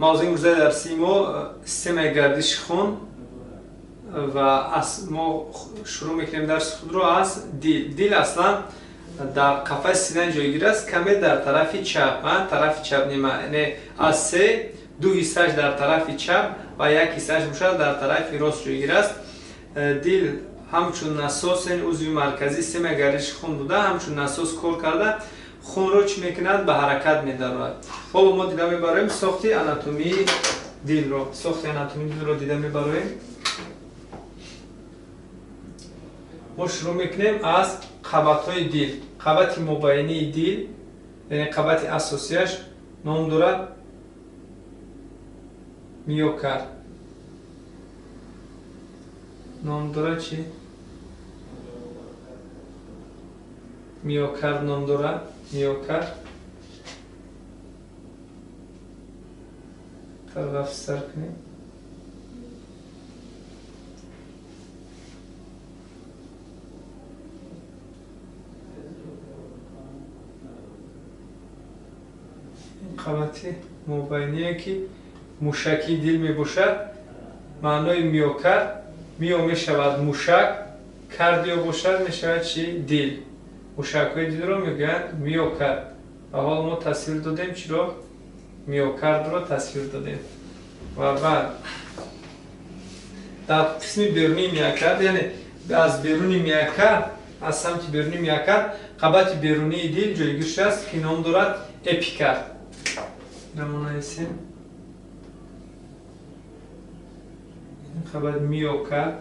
Мавзӯи имрӯзаи дарсии мо системаи гардиши хун ва мо шурӯъ мекунем дарси худро аз дил. Дил аслан дар қафаси сина ҷойгир аст, каме дар тарафи чап, тарафи чап нима, яъне аз се ду ҳиссааш дар тарафи чап ва як ҳиссааш бошад дар тарафи рост ҷойгир аст. Дил ҳамчун насос, яъне узви марказии системаи гардиши хун буда, ҳамчун насос кор карда хунро чӣ мекунад? Ба ҳаракат медарорад. Ҳоло мо дида мебароем сохти анатомии дилро. Сохти анатомии дилро дида мебароем. Мо шурӯъ мекунем аз қабатҳои дил. Қабати мобайнии дил, яъне қабати асосияш ном дорад миокард. Ном дорад чӣ? Миокард ном дорад. Миокард. Тарафсар кунем. Қабати мобайние ки мушакии дил мебошад, маънои миокард, мио мешавад мушак, кардио бошад мешавад чи? Дил. Мушакҳои дилро мегӯянд миокард. Ва ҳоло мо тасвир додем чиро? Миокардро тасвир додем. Ва баъд дар қисми берунии миокард, яъне аз беруни миокард, аз самти берунии миокард қабати берунии дил ҷойгир шудааст, ки ном дорад эпикард. Намонаисем. Қабат миокард.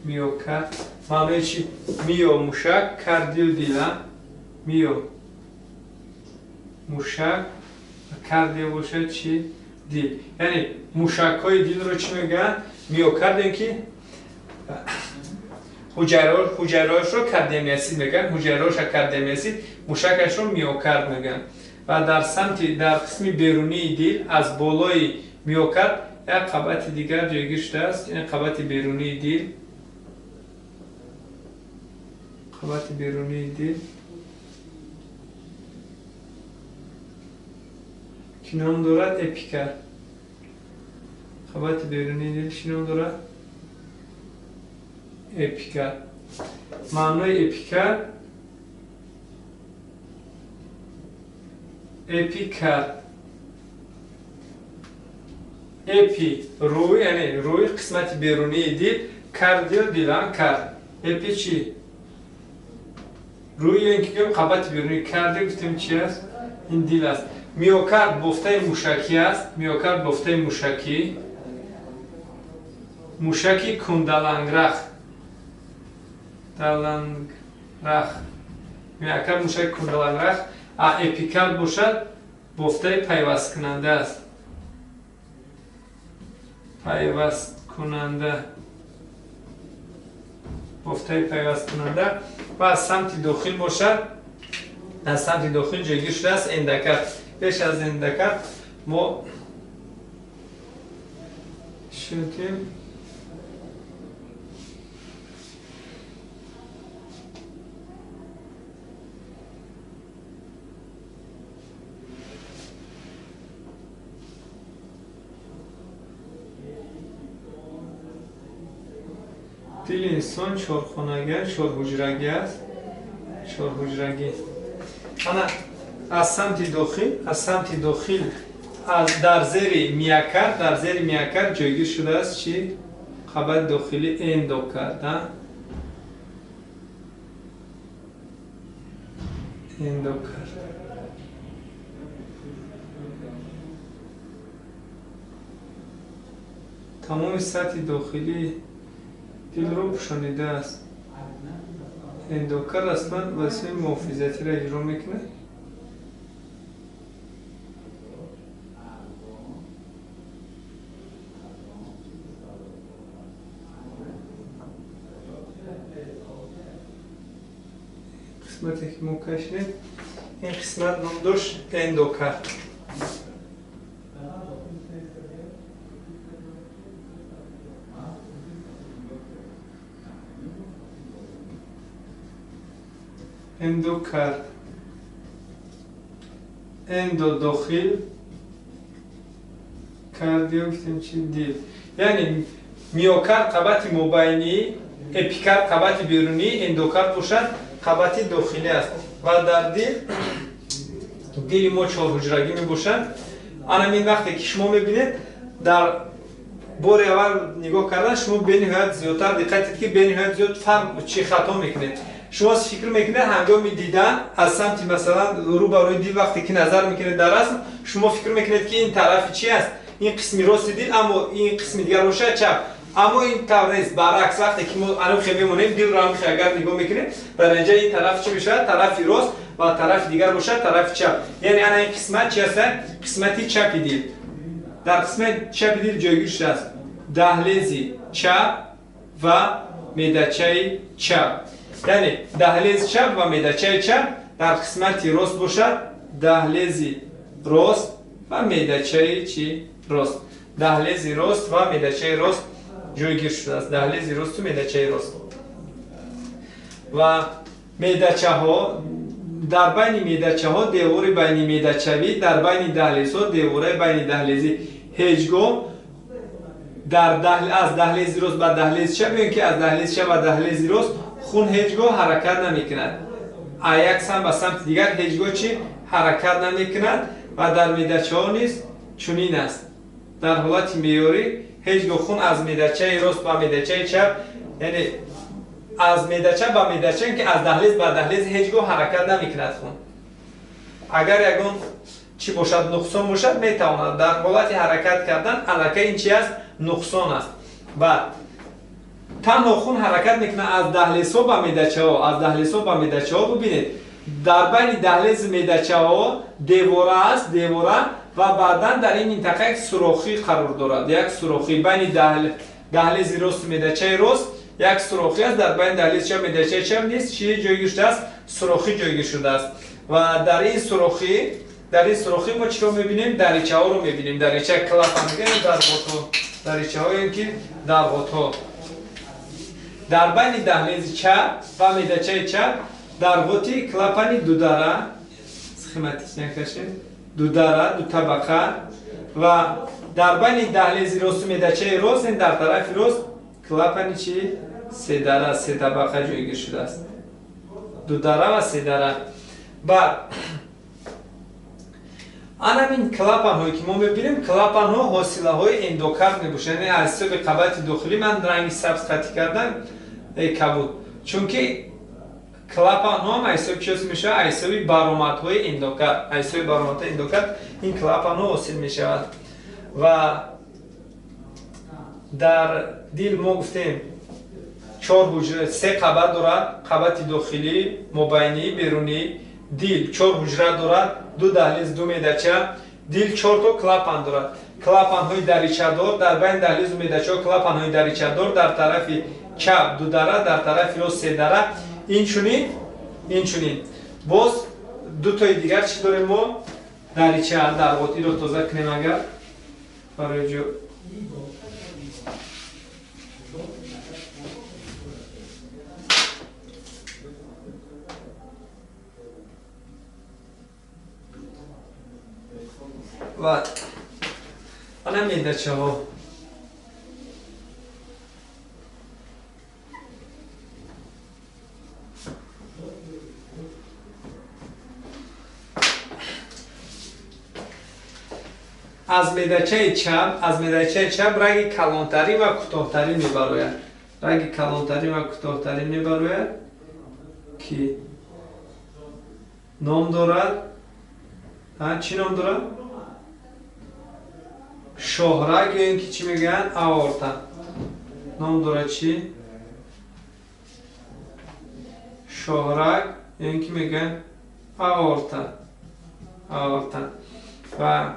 Миокард маънои чи? Мио мушак, кардио дила. Мио мушак, кардио бошад чи? Дил. Яъне мушакҳои дилро чӣ мегӯянд? Миокард, ки ҳуҷайраҳояшро кардиомиосит мегӯянд, ҳуҷайраҳояшро кардиомиосит, мушакашро миокард мегӯянд. Ва дар самти дар қисми берунии дил аз болои миокард як қабати дигар ҷойгир шудааст, яъне қабати берунии дил. Қабати берунии дил ки ном дорад эпикард. Қабати берунии дил чӣ ном дорад? Эпикард. Маънои эпикард эпикард. Эпи рӯй, яъне рӯй қисмати берунии дил, кардио дила, кард. Эпи чӣ? Рӯй, ё ин ки гӯем қабати берунии кардио гуфтем чи аст? Ин дил аст. Миокард бофтаи мушакӣ аст. Миокард бофтаи мушакӣ. Мушаки кундаланграх. Даланграх. Миокард мушаки кундаланграх, а эпикард бошад бофтаи пайвасткунанда аст. Пайвасткунанда. Бофтаи пайвасткунанда ва аз самти дохил бошад, аз самти дохил ҷойгир шудааст эндокард. Пеш аз эндокард мо шудем дили инсон чорхонагӣ, чорҳуҷрагӣ аст. Чорҳуҷрагӣ. Ана аз самти дохил, аз самти дохил дар зери миокард, дар зери миокард ҷойгир шудааст чи? Қабати дохили эндокард, эндокард. Тамоми сатҳи дохилии дилро пӯшонидааст. Эндокард аслан вазифаи муҳофизатиро иҷро мекунад. Қисмате ки мо кашидем, ин қисмат ном дошт эндокард. Эндокард. Эндо дохил, кардио гуфтем чи? Дил. Яъне миокард қабати мобайнӣ, эпикард қабати берунӣ, эндокард бошад қабати дохилӣ аст. Ва дар дил, дили мо чорҳуҷрагӣ мебошад. Анамин вақте ки шумо мебинед, дар бори аввал нигоҳ кардан шумо бениҳоят зиёдтар диққат дид, ки бениҳоят зиёд фарқ чӣ хато мекунед. Шумо фикр мекунед ҳангоми дидан аз самти масалан рӯ ба рӯи дил вақте ки назар мекунед дар расм, шумо фикр мекунед ки ин тарафи чи аст? Ин қисми рости дил, аммо ин қисми дигар бошад чап. Аммо ин тавр нест. Баръакс, вақте ки мо анохе мемонем, дилро ҳамхе агар нигоҳ мекунем, дар инҷа ин тараф чӣ мешавад? Тарафи рост ва тарафи дигар бошад тарафи чап. Яъне ана ин қисмат чи аст? Қисмати чапи дил. Дар қисмати чапи дил ҷойгир шудааст даҳлези чап ва меъдачаи чап. Яъне даҳлези чап ва меъдачаи чап дар қисмати рост бошад даҳлези рост ва меъдачаи чи? Рост. Даҳлези рост ва меъдачаи рост ҷойгир шудааст. Даҳлези росту меъдачаи рост. Ва меъдачаҳо, дар байни меъдачаҳо девори байни меъдачавӣ, дар байни даҳлезҳо девораи байни даҳлезӣ. Ҳеҷ гоҳ аз даҳлези рост ба даҳлези чап ё ки аз даҳлези чап ба даҳлези рост хун ҳеҷ гоҳ ҳаракат намекунад. Аз як самт ба самти дигар ҳеҷ гоҳ чӣ ҳаракат намекунад ва дар меъдачаҳо низ чунин аст. Дар ҳолати меъёрӣ ҳеҷ гоҳ хун аз меъдачаи рост ба меъдачаи чап, яъне аз меъдача ба меъдача, ки аз даҳлез ба даҳлез ҳеҷ гоҳ ҳаракат намекунад хун. Агар ягон чӣ бошад, нуқсон бошад, метавонад дар ҳолати ҳаракат кардан аллакай ин чи аст? Нуқсон аст. Баъд танҳо хун ҳаракат мекунад аз даҳлезҳо ба меъдачаҳо, аз даҳлезҳо ба меъдачаҳо. Бубинед, дар байни даҳлези меъдачаҳо девора аст, девора, ва баъдан дар ин минтақа як сурохӣ қарор дорад. Як сурохӣ байни даҳлези росту меъдачаи рост як сурохӣ аст. Дар байни даҳлези чап меъдачаи чап низ чӣ ҷойгир шудааст? Сурохӣ ҷойгир шудааст. Ва дар ин сурохӣ мо чиро мебинем? Даричаҳоро мебинем. Дарича клапан мегӯем, дарғотҳо, даричаҳое ки дарғотҳо. Дар байни даҳлези чап ва меъдачаи чап дарғоти клапани дудара, схематично кашем, дудара, дутабақа, ва дар байни даҳлези росту меъдачаи рост, ин дар тарафи рост клапани чи? Седара, сетабақа ҷойгир шудааст. Дудара ва седара. Баъд анамин клапанҳое ки мо мебинем, клапанҳо ҳосилаҳои эндокард мебошанд. Яъне аз ҳисоби қабати дохилӣ ман ранги сабз қатӣ кардам кабуд, чунки клапанҳо ҳам аз ҳисоби чи ҳосил мешавад? Аз ҳисоби баромадҳои эндокард, аз ҳисоби баромадҳои эндокард ин клапанҳо ҳосил мешавад. Ва дар дил мо гуфтем чор ҳуҷра, се қабат дорад: қабати дохилӣ, мобайнӣ, берунӣ. Дил чор ҳуҷра дорад, ду даҳлез, ду меъдача. Дил чорто клапан дорад. Клапанҳои даричадор дар байни даҳлезу меъдачаҳо, клапанҳои даричадор дар тарафи чап дудара, дар тарафи рост седара. Инчунин боз дутои дигар чӣ дорем мо? Дарича, дарғот. Инро тоза кунем агар барои ҷо. Ва ана меъдачаҳо. Аз меъдачаи чап, аз меъдачаи чап раги калонтарин ва кӯтоҳтарин мебарояд. Раги калонтарин ва кӯтоҳтарин мебарояд, ки ном дорад. Чӣ ном дорад? Шоҳраг ё ин ки чӣ мегӯянд? Аорта. Ном дорад чӣ? Шоҳраг ё ин ки мегӯянд аорта. Аорта. Ва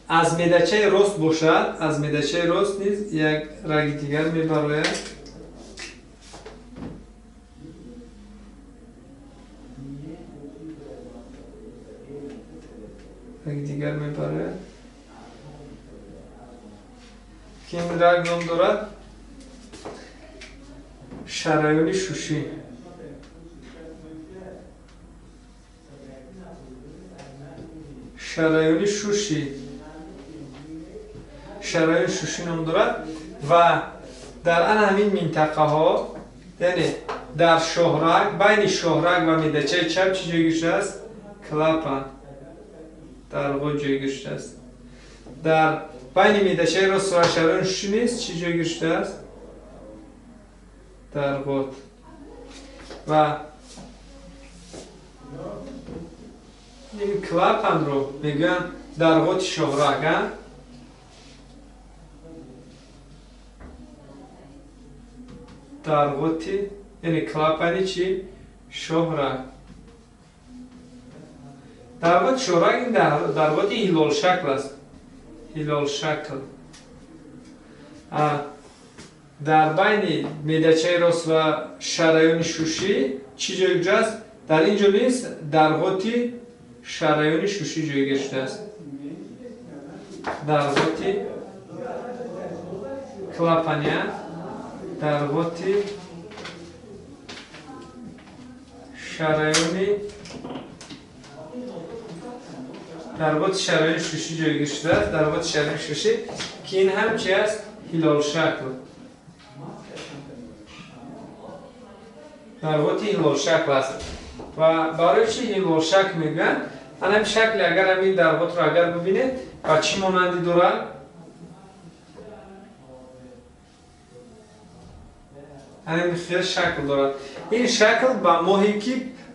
аз меъдачаи рост бошад, аз меъдачаи рост низ як раги дигар мебарояд. Раги дигар мебарояд, ки ин раг ном дорад шараёни шушӣ. Шараёни шушӣ. Шараёни шушӣ ном дорад ва дар ана ҳамин минтақаҳо, яъне дар шоҳраг, байни шоҳраг ва меъдачаи чап чӣ ҷойгир шудааст? Клапан. Дарғот ҷойгир шудааст. Дар байни меъдачаи рост ва шараёни шушӣ низ чӣ ҷойгир шудааст? Дарғот. Ва ин клапанро мегӯянд дарғоти шоҳраг, дарғоти, яъне клапани чӣ? Шоҳраг. Дарғоти шоҳраг ин дарғоти ҳилолшакл аст. Ҳилолшакл. Дар байни меъдачаи рост ва шараёни шушӣ чӣ ҷойгир аст? Дар ин ҷо низ дарғоти шараёни шушӣ ҷойгир шудааст. Дарғоти клапания, дарғоти шараёни, дарғоти шараёни шушӣ ҷойгир шудааст. Дарғоти шараёни шушӣ ки ин ҳам чи аст? Ҳилолшакл. Дарғоти ҳилолшакл аст. Ва барои чӣ ҳилолшакл мегӯянд? Ана ҳамин шакли агар ҳамин дарғотро агар бибинед, ба чӣ монандӣ дорад? Ҳамин хел шакл дорад. Ин шакл ба моҳе ки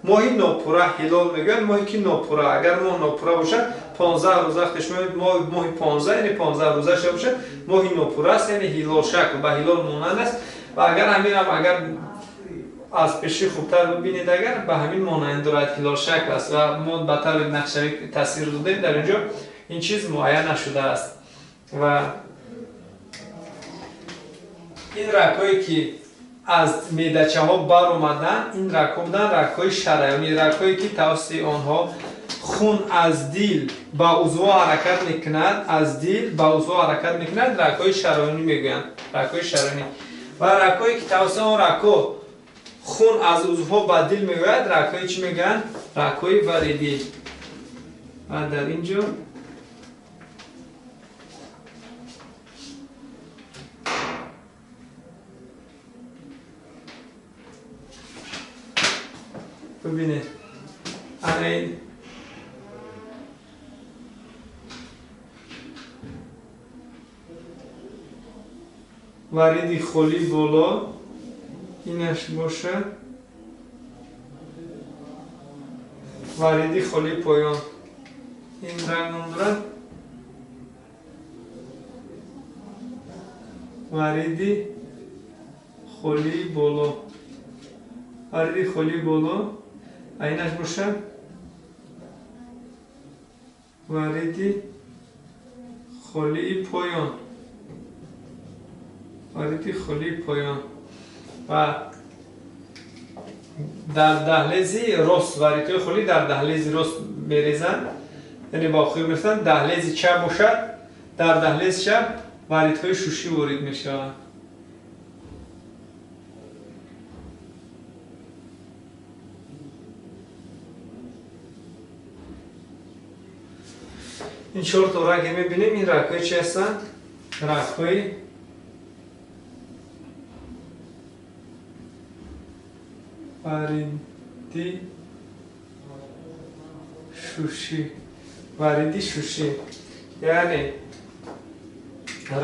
моҳи нопура ҳилол мегӯянд, моҳе ки нопура. Агар моҳ нопура бошад, 15 рӯза вақте шумо моҳи 15, яъне 15 рӯза шуда бошад, моҳи нопура аст, яъне ҳилол шакл ба ҳилол монанд аст. Ва агар ҳаминам агар аз пеши хубтар бибинед, агар ба ҳамин монанд дорад, ҳилол шакл аст ва мо ба таври нақшавӣ тасвир додем, дар инҷо ин чиз муайян нашудааст. Ва ин рагҳое ки аз меъдачаҳо баромаданд, ин рагҳо буданд рагҳои шараёнӣ, рагҳое ки тавассути онҳо хун аз дил ба узвҳо ҳаракат мекунад, аз дил ба узвҳо ҳаракат мекунад, рагҳои шараёнӣ мегӯянд, рагҳои шараёнӣ. Ва рагҳое ки тавассути он рагҳо хун аз узвҳо ба дил меояд, рагҳои чӣ мегӯянд? Рагҳои варидӣ. Ва дар ин ҷо бибинед, ана ин вариди холӣ боло, инаш бошад вариди холӣ поён. Ин ранг ном дорад вариди холӣ боло, вариди холӣ боло, а инаш бошад вариди холии поён, вариди холии поён. Ва дар даҳлези рост варидҳои холӣ дар даҳлези рост мерезанд, яъне ба охир мерасанд. Даҳлези чап бошад, дар даҳлези чап варидҳои шушӣ ворид мешаванд. Ин чорто раге мебинем, ин рагҳои чи ҳастанд? Рагҳои вариди шушӣ, вариди шушӣ, яъне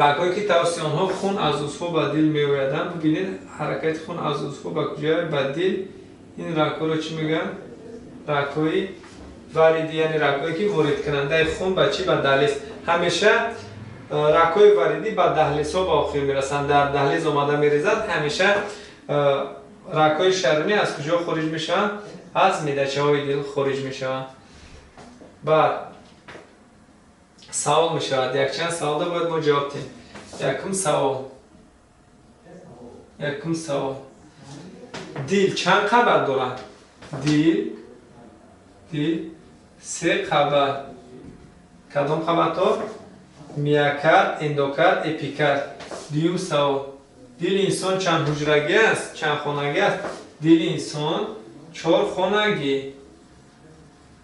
рагҳое ки тавассути онҳо хун аз узвҳо ба дил меояданд. Бибинед, ҳаракати хун аз узвҳо ба куҷо? Ба дил. Ин рагҳоро чӣ мегӯянд? Рагҳои варидӣ, яъне рагҳое ки воридкунандаи хун ба чӣ? Ба даҳлез. Ҳамеша рагҳои варидӣ ба даҳлезҳо ба охир мерасанд, дар даҳлез омада мерезанд. Ҳамеша рагҳои шараёнӣ аз куҷо хориҷ мешаванд? Аз меъдачаҳои дил хориҷ мешаванд. Баъд савол мешавад, якчанд саволда бояд мо ҷавоб диҳем. Якум савол, якум савол: дил чанд қабат дорад? Дил се қабат. Кадом қабатҳо? Миокард, эндокард, эпикард. Дуюм савол: дили инсон чанд ҳуҷрагӣ аст? Чанд хонагӣ аст? Дили инсон 4 хонагӣ.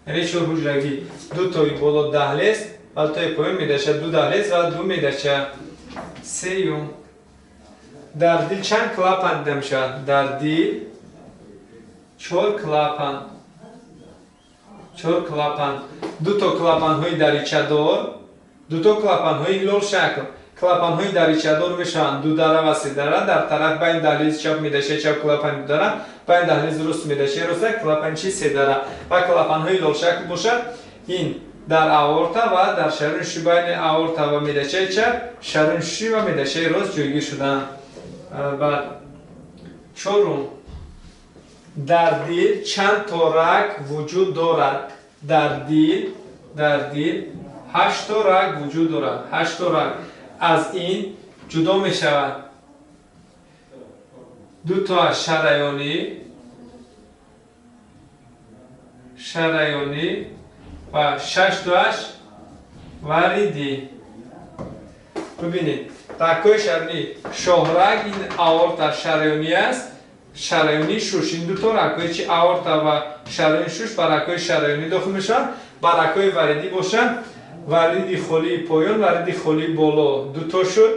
Яъне чор ҳуҷрагӣ. Ду тои боло даҳлез ва тои поён медача, ду даҳлез ва ду медача. Сеюм. Дар дил чанд клапан дида мешавад? Дар дил чор клапан. Чор клапан. Ду то клапанҳои даричадор, ду то клапанҳои ҳилолшакл. Клапанҳои даричадор мешаванд дудара ва седара. Дар тараф байни даҳлези чап медачаи чап клапани дудара, байни даҳлези рост медачаи роста клапани чи седара. Ва клапанҳои ҳилолшакл бошад, ин дар аорта ва дар шарони шуши байни аорта ва медачаи чап, шарони шуши ва медачаи рост ҷойгир шудаанд. Баъд чорум. Дар дил чанд то раг вуҷуд дорад? Дар дил 8 то раг вуҷуд дорад. 8 то раг. Аз ин ҷудо мешавад ду то шараёнӣ ва 6 тоаш варидӣ. Бибинед, рагҳои шараёнӣ, шоҳраг ин аорта шараёнӣ аст, шараёнии шуш. Ин ду то рагҳои чи аорта ва шараёни шуш ба рагҳои шараёнӣ дохил мешаванд. Ба рагҳои варидӣ бошанд вариди холии поён, вариди холии боло ду то шуд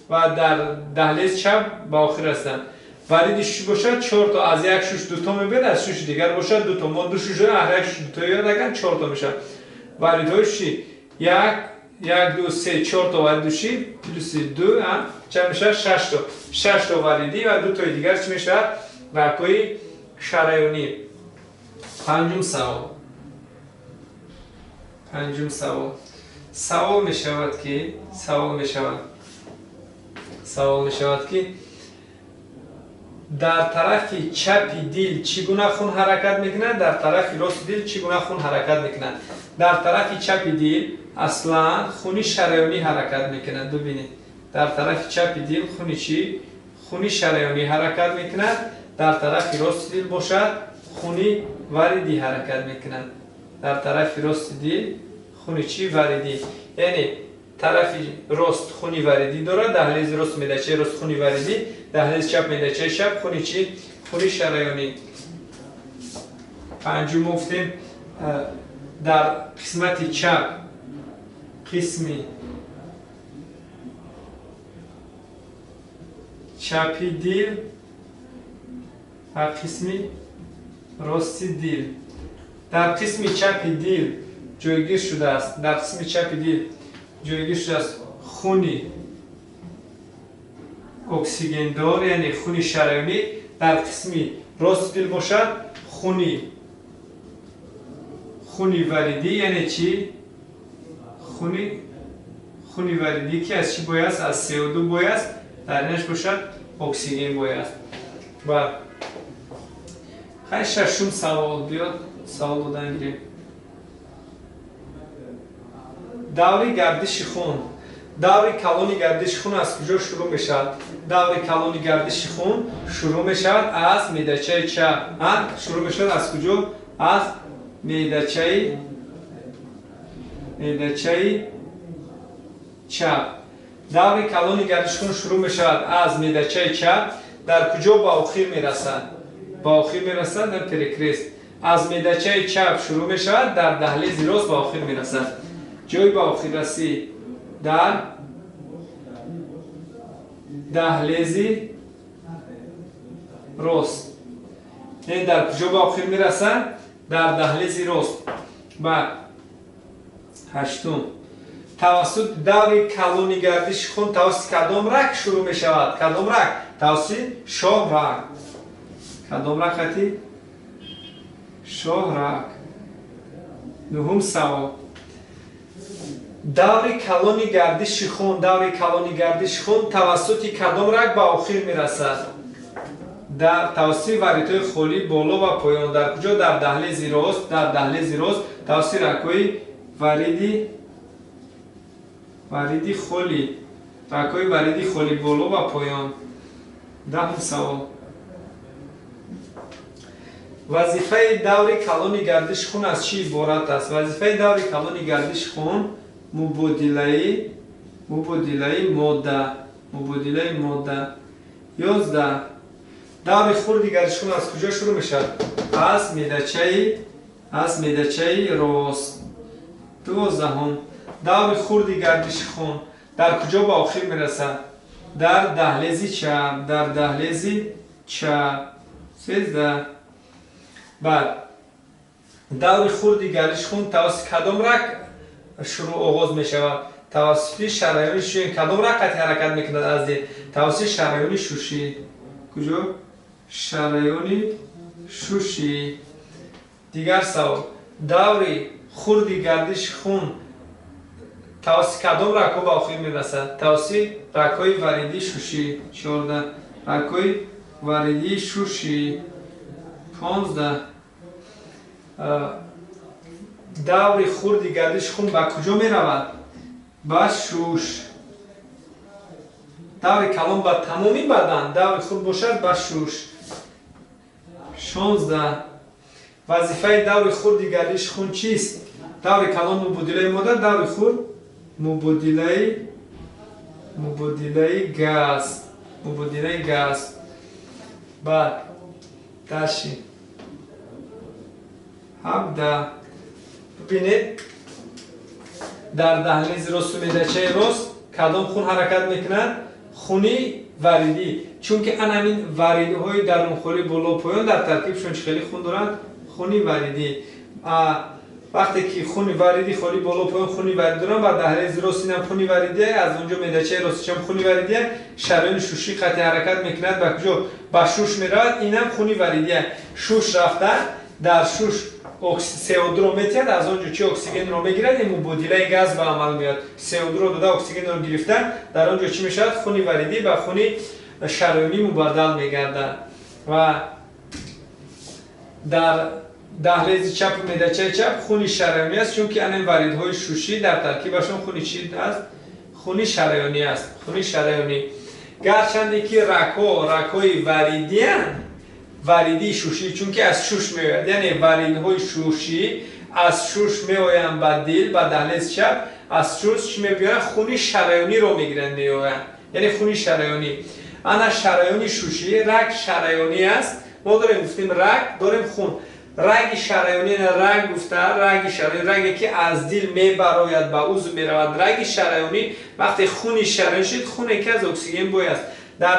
ва дар даҳлези чап ба охир расиданд. Вариди шуш бошад 4 то, аз як шуш ду то мебиёд, аз шуши дигар бошад ду то. Мо ду шуш ҳар як шуш ду то ёд аган 4 то мешавад. Варидҳои шуши 1 1 2 3 4 то вариди шуши плюси 2 чанд мешавад? 6 то. 6 то варидӣ ва ду тои дигар чӣ мешавад? Рагҳои шараёнӣ. Панҷум савол. Панҷум савол. Савол мешавад ки дар тарафи чапи дил чӣ гуна хун ҳаракат мекунад, дар тарафи рости дил чӣ гуна хун ҳаракат мекунад? Дар тарафи чапи дил аслан хуни шараёнӣ ҳаракат мекунад. Бибинед, дар тарафи чапи дил хуни чӣ? Хуни шараёнӣ ҳаракат мекунад. Дар тарафи рости дил бошад хуни варидӣ ҳаракат мекунад. Дар тарафи рости дил хуни чӣ? Варидӣ. Яъне тарафи рост хуни варидӣ дорад, даҳлези рост медачаи рост хуни варидӣ, даҳлези чап медачаи чап хуни чӣ? Хуни шараёнӣ. Панҷум гуфтем дар қисмати чап, қисми чапи дил ва қисми рости дил. Дар қисми чапи дил ҷойгир шудааст, дар қисми чапи дил ҷойгир шудааст хуни оксигендор, яъне хуни шараёнӣ. Дар қисми рости дил бошад хуни варидӣ, яъне чӣ? Хуни варидӣ ки аз чӣ бояст? Аз CO2 бояст, дар инаш бошад оксиген бояст. Ва хай шашум савол биёд, савол додан гирем. Даври гардиши хун. Даври калони гардиши хун аз куҷо шурӯъ мешавад? Даври калони гардиши хун шурӯъ мешавад аз медачаи чап. Шурӯъ мешавад аз куҷо? Аз медачаи чап. Даври калони гардиши хун шурӯъ мешавад аз медачаи чап. Дар куҷо ба охир мерасад? Ба охир мерасад дар перекрест. Аз медачаи чап шурӯъ мешавад, дар даҳлези рост ба охир мерасад. Ҷои ба охиррасӣ дар даҳлези рост. Яъне дар куҷо ба охир мерасад? Дар даҳлези рост. Баъд ҳаштум. Тавассути даври калони гардиши хун тавассути кадом раг шурӯъ мешавад? Кадом раг? Тавассути шоҳраг. Кадом раг хати? Шоҳраг. Нуҳум савол. Даври калони гардиши хун, даври калони гардиши хун тавассути кадом раг ба охир мерасад? Дар тавассути варидҳои холӣ боло ва поён. Дар куҷо? Дар даҳлези рост, дар даҳлези рост тавассути рагҳои вариди холӣ, рагҳои вариди холӣ боло ва поён. Даҳум савол. Вазифаи даври калони гардиши хун аз чӣ иборат аст? Вазифаи даври калони гардиши хун мубодилаи модда, мубодилаи модда. 11. Даври хурди гардиши хун аз куҷо шурӯъ мешавад? Аз медачаи Аз меъдачаи рост. 12. Даври хурди гардиши хун дар куҷо ба охир мерасад? Дар даҳлези чап. Дар даҳлези чап. 13. Баъд даври хурди гардиши хун тавассути кадом раг шурӯъ оғоз мешавад? Тавассути шараёни шушӣ. Кадом раг қати ҳаракат мекунад аз дил? Тавассути шараёни шушӣ. Куҷо? Шараёни шушӣ. Дигар савол: даври хурди гардиши хун тавассути кадом рагҳо ба охир мерасад? Тавассути рагҳои варидии шушӣ. 14. Рагҳои варидии шушӣ. 15. Даври хурди гардиши хун ба куҷо меравад? Ба шуш. Даври калон ба тамоми бадан, даври хурд бошад ба шуш. 16. Вазифаи даври хурди гардиши хун чист? Даври калон мубодилаи модда, даври хурд мубодилаи газ. Мубодилаи газ. Баъд даши 17. Бибинед, дар даҳлези росту меъдачаи рост кадом хун ҳаракат мекунад? Хуни варидӣ. Чунки ан ҳамин варидҳои дарунхолӣ боло поён дар таркибшон чӣ хеле хун доранд? Хуни варидӣ. Вақте ки хуни варидӣ холи боло поён хуни варидӣ доранд, ба даҳлези рост инам хуни варидӣ, аз он ҷо меъдачаи ростичам хуни варидӣ, шараёни шушӣ қати ҳаракат мекунад ба куҷо? Ба шуш меравад, инам хуни варидӣ. Шуш рафта дар шуш CO2-ро метиҳад, аз он ҷо чи оксигенро мегирад, ин мубодилаи газ ба амал меояд. CO2-ро дода оксигенро гирифта, дар он ҷо чӣ мешавад? Хуни варидӣ ба хуни шараёнӣ мубаддал мегардад. Ва дар даҳлези чапу меъдачаи чап хуни шараёнӣ аст, чунки ан ин варидҳои шушӣ дар таркибашон хуни чӣ аст? Хуни шараёнӣ аст. Хуни шараёнӣ. Гарчанде ки рагҳо рагҳои варидиянд, варидии шушӣ, чунки аз шуш меояд, яъне варидҳои шушӣ аз шуш меоянд ба дил, ба даҳлези чап, аз шуш чӣ мебиёранд? Хуни шараёниро мегиранд, меоянд, яъне хуни шараёнӣ. Ана шараёни шушӣ, раг шараёнӣ аст. Мо дорем, гуфтем, раг дорем, хун. Раги шараёнӣ, раг гуфта, раги шараёнӣ, раге ки аз дил мебарояд, ба узв меравад. Раги шараёнӣ вақте хуни шараёнӣ шуд, хуне ки аз оксиген бой аст. Дар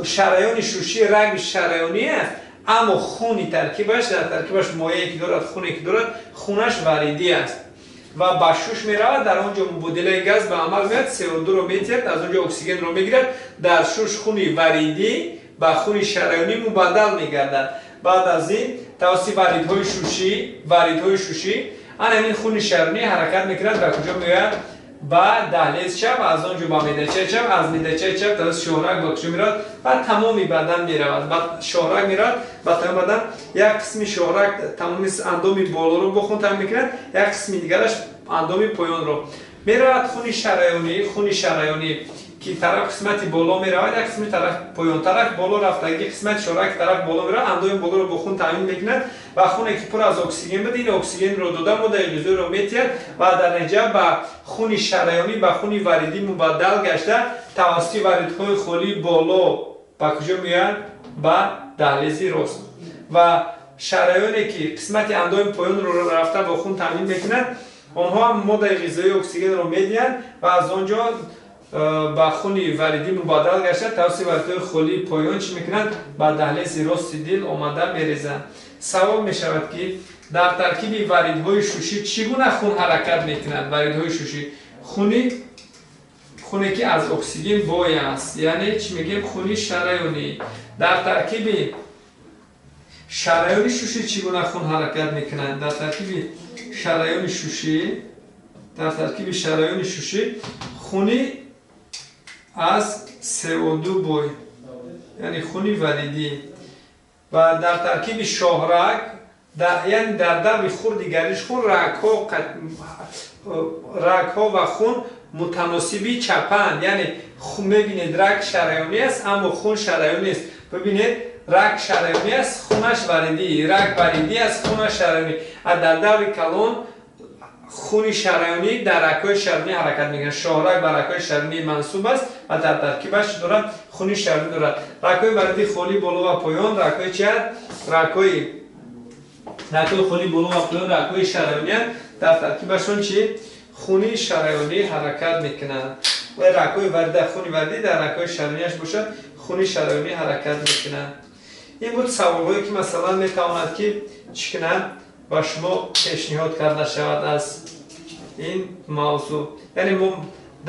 шараёни шушӣ раги шараёнӣ аст, аммо хуни таркибаш, дар таркибаш мояе ки дорад, хуне ки дорад, хунаш варидӣ аст ва ба шуш меравад. Дар он ҷо мубодилаи газ ба амал меояд, CO2-ро метиҳад, аз он ҷо оксигенро мегирад. Дар шуш хуни варидӣ ба хуни шараёнӣ мубаддал мегардад. Баъд аз ин тавассути варидҳои шушӣ, варидҳои шушӣ ана ҳамин хуни шараёнӣ ҳаракат мекунад, ба куҷо меояд? Ба даҳлези чап, аз он ҷо ба меъдачаи чап, аз меъдачаи чап тавассути шоҳраг ба куҷо меравад? Ба тамоми бадан меравад. Ба шоҳраг меравад, ба тамоми бадан. Як қисми шоҳраг тамоми андоми болоро бо хун таъмин мекунад, як қисми дигараш андоми поёнро меравад. Хуни шараёнӣ, хуни шараёнӣ ки тараф қисмати боло меравад, як қисми тараф поён, тараф боло рафтаги қисмати шоҳраг тараф боло меравад, андоми болоро бо хун таъмин мекунад ва хуне ки пур аз оксиген буд, ин оксигенро дода, моддаи ғизоиро метиҳад ва дар натиҷа ба хуни шараёнӣ, ба хуни варидӣ мубаддал гашта, тавассути варидҳои холии боло ба куҷо меояд? Ба даҳлези рост. Ва шараёне ки қисмати андоми поёнро рафта бо хун таъмин мекунад, онҳо ҳам моддаи ғизоии оксигенро медиҳанд ва аз он ҷо ба хуни варидӣ мубаддал гашта, тавассути варидҳои холии поён чӣ мекунанд? Ба даҳлези рости дил омада мерезанд. Савол мешавад, ки дар таркиби варидҳои шушӣ чӣ гуна хун ҳаракат мекунад? Варидҳои шушӣ хуне ки аз оксиген бой аст, яъне чӣ мегӯем? Хуни шараёнӣ. Дар таркиби шараёни шушӣ чӣ гуна хун ҳаракат мекунад? Дар таркиби шараёни шушӣ, дар таркиби шараёни шушӣ хуни аз CO2 бой, яъне хуни варидӣ. Ва дар таркиби шоҳраг, яъне дар даври хурди гардиши хун рагҳо ва хун мутаносиби чапанд, яъне мебинед, раг шараёнӣ аст, аммо хун шараёнӣ нест. Бибинед, раг шараёнӣ аст, хунаш варидӣ, раг варидӣ аст, хунаш шараёнӣ. Дар даври калон хуни шараёнӣ дар рагҳои шараёнӣ ҳаракат мекунад. Шоҳраг ба рагҳои шараёнӣ мансуб аст ва дар таркибаш дорад, хуни шараёнӣ дорад. Рагҳои варидӣ холии боло ва поён рагҳои чи аст? Рагҳои Рагҳои хуни боло ва поён рагҳои шараёнӣ дар таркибашон чӣ? Хуни шараёнӣ ҳаракат мекунанд. Ва рагҳои варида, хуни варидӣ дар рагҳои шараёнияш бошад, хуни шараёнӣ ҳаракат мекунад. Ин буд саволҳое ки масалан метавонад ки чӣ кунад ба шумо пешниҳод карда шавад аз ин мавзӯъ. Яъне мо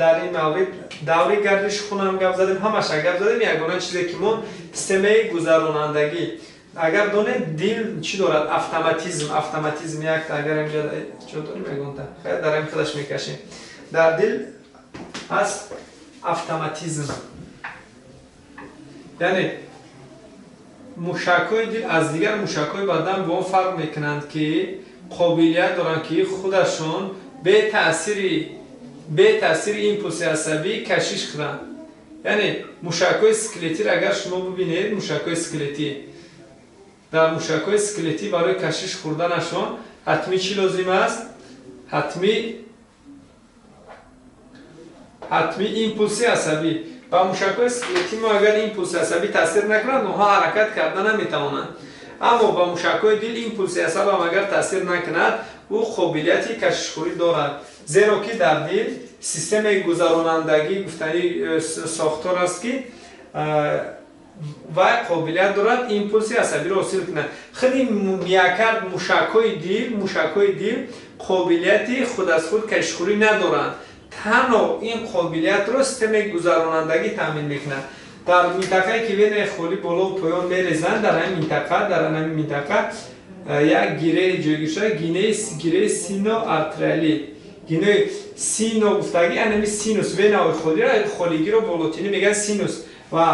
дар ин маврид даври гардиши хунам гап задем, ҳамаша гап задем. Ягона чизе ки мо системаи гузаронандагӣ. Агар донед, дил чӣ дорад? Автоматизм. Автоматизм якта, агар инҷа чо дорем ягонта, хайр, дар ҳамин худаш мекашем. Дар дил аст автоматизм, яъне мушакҳои дил аз дигар мушакҳои бадан бо он фарқ мекунанд, ки қобилият доранд, ки худашон бетаъсири импулси асабӣ кашиш хӯранд. Яъне мушакҳои скелетиро агар шумо бубинед, мушакҳои скелетӣ, дар мушакҳои скелетӣ барои кашиш хӯрданашон ҳатмӣ чӣ лозим аст? Ҳатмӣ импулси асабӣ. Ба мушакҳои скелетӣ мо агар импулси асабӣ таъсир накунад, онҳо ҳаракат карда наметавонанд. Аммо ба мушакҳои дил импулси асабам агар таъсир накунад, ӯ қобилияти кашишхӯрӣ дорад, зеро ки дар дил системаи гузаронандагӣ гуфтани сохтор аст, ки вай қобилият дорад импулси асабиро ҳосил кунад. Худи миокард, мушакҳои дил қобилияти худ аз худ кашишхӯрӣ надоранд. Танҳо ин қобилиятро системаи гузаронандагӣ таъмин мекунад. Дар минтақае ки венаи холӣ боло поён мерезанд, дар ҳамин минтақа як гиреҳи ҷойгир шуда, гиреҳи синоатриалӣ. Гиреҳи сино гуфтагӣ анами синус, венаҳои холиро, холигиро болотинӣ мегӯянд синус ва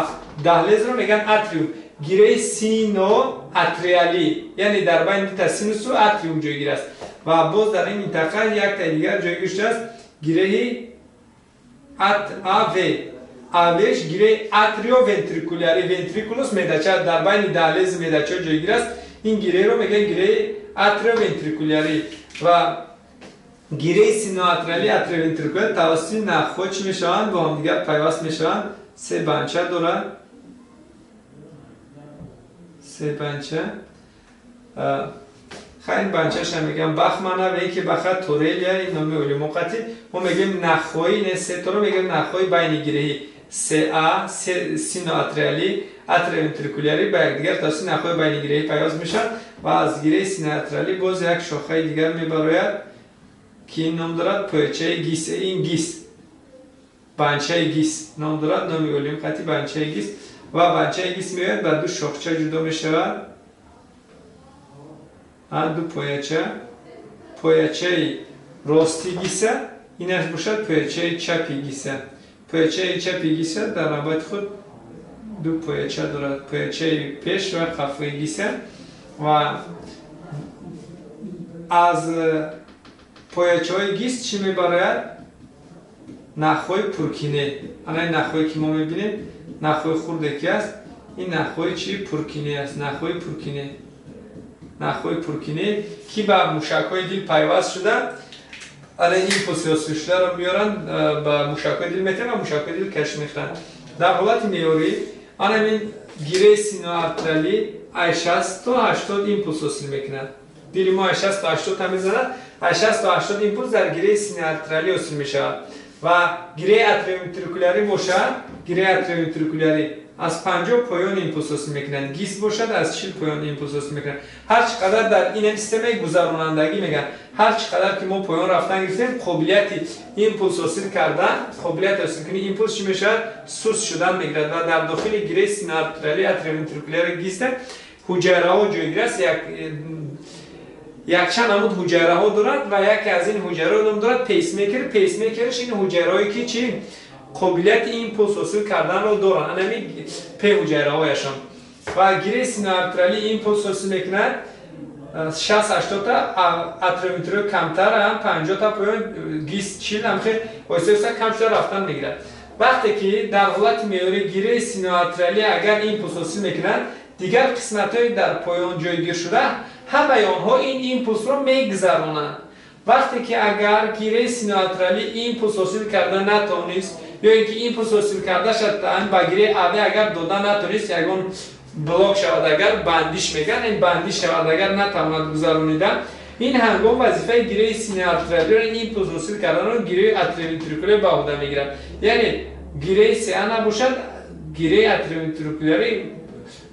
даҳлезро мегӯянд атриум. Гиреҳи синоатриалӣ, яъне дар байни дута синусу атриум ҷойгир аст. Ва боз дар ин минтақа яктаи дигар ҷойгир шудааст, гиреҳи ав, авеш гиреҳи атриовентрикулярӣ. Вентрикулус медача, дар байни даҳлези медача ҷойгир аст. Ин гиреҳро мегӯянд гиреҳи атриовентрикулярӣ. Ва гиреҳи синоатриалӣ, атриовентрикулярӣ тавассути нахҳо чӣ мешаванд? Бо ҳамдигар пайваст мешаванд. Се банча дорад, се банча. Хайр, банчаша мегӯям Бахмана ва яке баха Торелия, ин номи олимоқати. Мо мегӯем нахҳои не сеторо мегӯем нахҳои байни гиреҳӣ. Са синоатриалӣ, атриовентрикулярӣ ба якдигар тавассути нахҳои байни гиреҳӣ пайваст мешаванд. Ва аз гиреҳи синоатриалӣ боз як шохаи дигар мебарояд, ки ин ном дорад поячаи Гис. Ин Гис, банчаи Гис ном дорад, номи олим қати банчаи Гис. Ва банчаи Гис меояд, ба ду шохча ҷудо мешавад, ду пояча: поячаи рости Гиса, инаш бошад поячаи чапи Гиса. Поячаи чапи Гиса дар навбати худ ду пояча дорад: поячаи пеш ва қафои Гиса. Ва аз поячаҳои Гис чӣ мебарояд? Нахҳои Пуркине. Ана ин нахҳое ки мо мебинем, нахҳои хурде ки аст, ин нахҳои чи? Пуркине аст. Нахҳои Пуркине, нахҳои Пуркине, ки ба мушакҳои дил пайваст шуда, ана импулси ҳосилшударо меоранд, ба мушакҳои дил метаванд ва мушакҳои дил кашиш мехӯранд. Дар ҳолати меъёрӣ ана ҳамин гиреҳи синоатриалӣ ай 60 то 80 импулс ҳосил мекунад. Дили мо ай 60 то 80 та мезанад. Ай 60 то 80 импулс дар гиреҳи синоатриалӣ ҳосил мешавад. Ва гиреҳи атриовентрикулярӣ бошад, гиреҳи атриовентрикулярӣ аз 50 поён импулс ҳосил мекунад. Гис бошад, аз 40 поён импулс ҳосил мекунад. Ҳар чӣ қадар дар ин системаи гузаронандагӣ мегӯянд, ҳар чӣ қадар ки мо поён рафтан гирифтем, қобилияти импулс ҳосил кардан, қобилияти ҳосил кунии импулс чӣ мешавад? Суст шудан мегирад. Ва дар дохили гиреҳи синоатриалӣ, атриовентрикулярӣ гиста ҳуҷайраҳо ҷойгир аст. Якчанд намуд ҳуҷайраҳо дорад ва яке аз ин ҳуҷайраҳо ном дорад пейсмейкер. Пейсмейкерш ин ҳуҷайраҳое ки чӣ қобилияти импулс ҳосил карданро доранд, анами п ҳуҷайраҳояшон. Ва гиреҳи синоатриалӣ импулс ҳосил мекунад 60-80 та, атриовентрикулярӣ камтар, 50 та поён, Гис 40, ҳамхел оҳиста оҳиста кам шуда рафтан мегирад. Вақте ки дар ҳолати меъёрӣ гиреҳи синоатриалӣ агар импулс ҳосил мекунад, дигар қисматҳои дар поён ҷойгир шуда, ҳамаи онҳо ин импулсро мегузаронанд. Вақте ки агар гиреҳи синоатриалӣ импулс ҳосил карда натавонист ё ин ки импулс ҳосил карда шад, ба гиреҳи АВ агар дода натавонист, ягон Блок шавад агар, бандиш мегӯянд, ин бандиш шавад агар, натавонад гузаронида, ин ҳангом вазифаи гиреҳи синоатриалиро, импулс ҳосил карданро гиреҳи атриовентрикулярӣ ба уҳда мегирад. Яъне гиреҳи СА набошад, гиреҳи атриовентрикулярӣ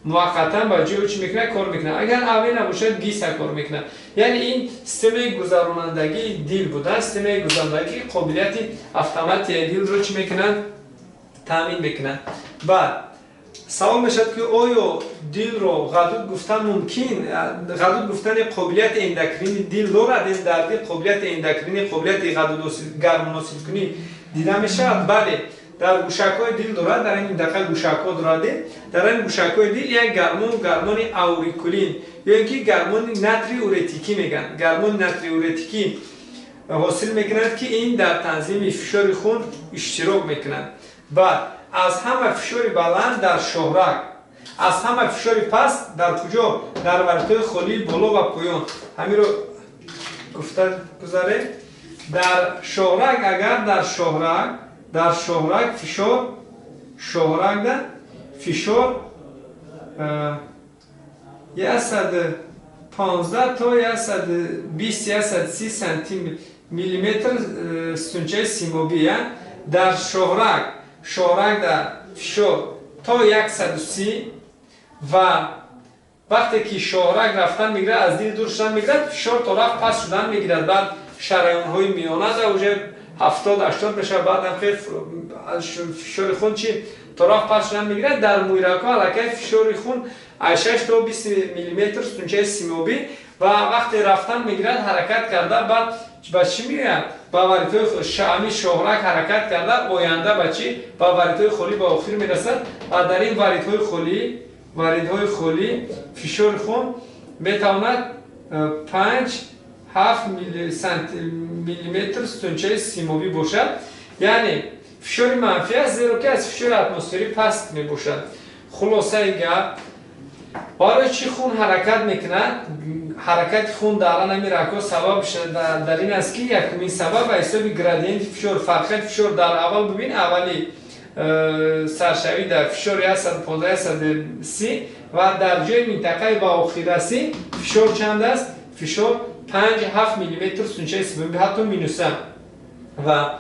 муваққатан ба ҷои чӣ мекунад? Кор мекунад. Агар АВ набошад, ГИСа кор мекунад. Яъне ин системаи гузаронандагии дил буда, системаи гузаронандагӣ қобилияти автоматияи дилро чӣ мекунад? Таъмин мекунад. Баъд савол мешавад, ки оё дилро ғадуд гуфтан мумкин? Ғадуд гуфтани қобилияти эндокрини дил дорад? Ин дар дил қобилияти эндокрини, қобилияти гармоносилкунӣ дида мешавад? Бале, дар гӯшакҳои дил дорад. Дар ин минтақа гӯшакҳо дорад. Дар ин гӯшакҳои дил як гармон, гармони аурикулин ё ин ки гармони натриуретикӣ мегӯянд, гармони натриуретикӣ ҳосил мекунад, ки ин дар танзими фишори хун иштирок мекунад. Баъд аз ҳама фишори баланд дар шоҳраг, аз ҳама фишори паст дар куҷо? Дар варидҳои холии боло ва поён. Ҳаминро гуфта гузарем. Дар шоҳраг агар, дар шоҳраг фишор, шоҳрагда фишор 115 то 120, 130 сантим миллиметр сутунчаи симобӣ. Дар шоҳрагда фишор то 130 ва вақте ки шоҳраг рафтан мегирад, аз дил дур шудан мегирад, фишор то рафт паст шудан мегирад. Баъд шараёнҳои миёна да уже 70, 80 мешавад. Баъдам хел фишори хун чи то рафт паст шудан мегирад. Дар мӯйракҳо аллакай фишори хун аз 6 то 20 миллиметр сутунчаи симобӣ ва вақте рафтан мегирад, ҳаракат карда, баъд ба чӣ меояд? Ба варидҳои ами шоҳраг ҳаракат карда, оянда ба чӣ? Ба варидҳои холӣ ба охир мерасад ва дар ин варидҳои холӣ фишори хун метавонад 5, 7 миллиметр сутунчаи симобӣ бошад. Яъне фишори манфӣ аст, зеро ки аз фишори атмосферӣ паст мебошад. Хулосаи гап, барои чӣ хун ҳаракат мекунад? Ҳаракати хун дар анами рагҳо сабаб дар ин аст, ки якумин сабаб ба ҳисоби градиенти фишор, фарқияти фишор. Дар аввал бибин, аввали саршавӣ дар фишори 115, 130 ва дар ҷои минтақаи ба охиррасӣ фишор чанд аст? Фишор 5, 7 миллиметр сутунчаи симобӣ, ҳатто минуса. Ва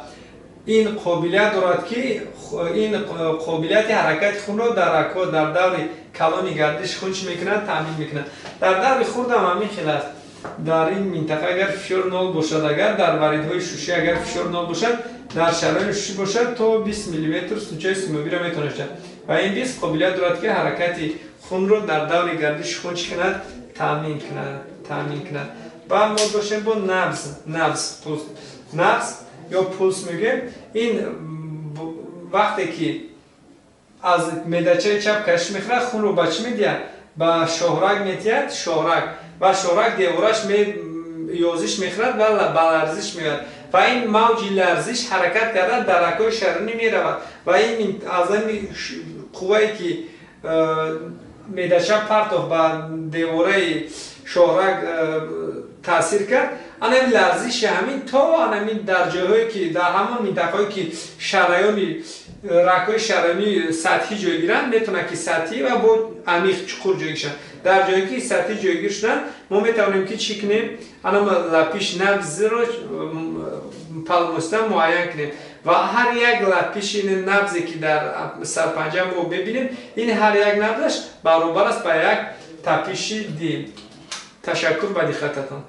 ин қобилият дорад, ки ин қобилияти ҳаракати хунро дар рагҳо дар даври калони гардиши хун чӣ мекунад? Таъмин мекунад. Дар даври хурдам ҳамин хел аст. Дар ин минтақа агар фишор нол бошад, агар дар варидҳои шушӣ агар фишор нол бошад, дар шароини шушӣ бошад, то 20 миллиметр сутунчаи симобиро метавонад шад. Ва ин 20 қобилият дорад, ки ҳаракати хунро дар даври гардиши хун чӣ кунад? Таъмин кунад. Баъд мо доштем бо набз, пулс. Набз ё пулс мегӯем. Ин вақте ки аз меъдачаи чап кашиш мехӯрад, хунро ба чӣ медиҳад? Ба шоҳраг медиҳад. Шоҳраг ва шоҳраг девораш ёзиш мехӯрад ва ба ларзиш меояд ва ин мавҷи ларзиш ҳаракат карда, дар рагҳои шараёнӣ меравад ва ин аз ами қуввае ки меъдача партофт, ба девораи шоҳраг таъсир кард, анами ларзиши ҳамин то анами дар ҷойҳое ки, дар ҳамон минтақаҳое ки шараёни, рагҳои шараёнии сатҳӣ ҷойгиранд, метавонад ки сатҳӣ ва бо амиқ, чуқур ҷойгир шаванд. Дар ҷое ки сатҳӣ ҷойгир шуданд, мо метавонем ки чӣ кунем? Анама лапиш набзро палмоста муайян кунем ва ҳар як лапиши набзе ки дар сарпанҷа мо мебинем, ин ҳар як набзаш баробар аст ба як тапиши дил. Ташаккур ба диққататон.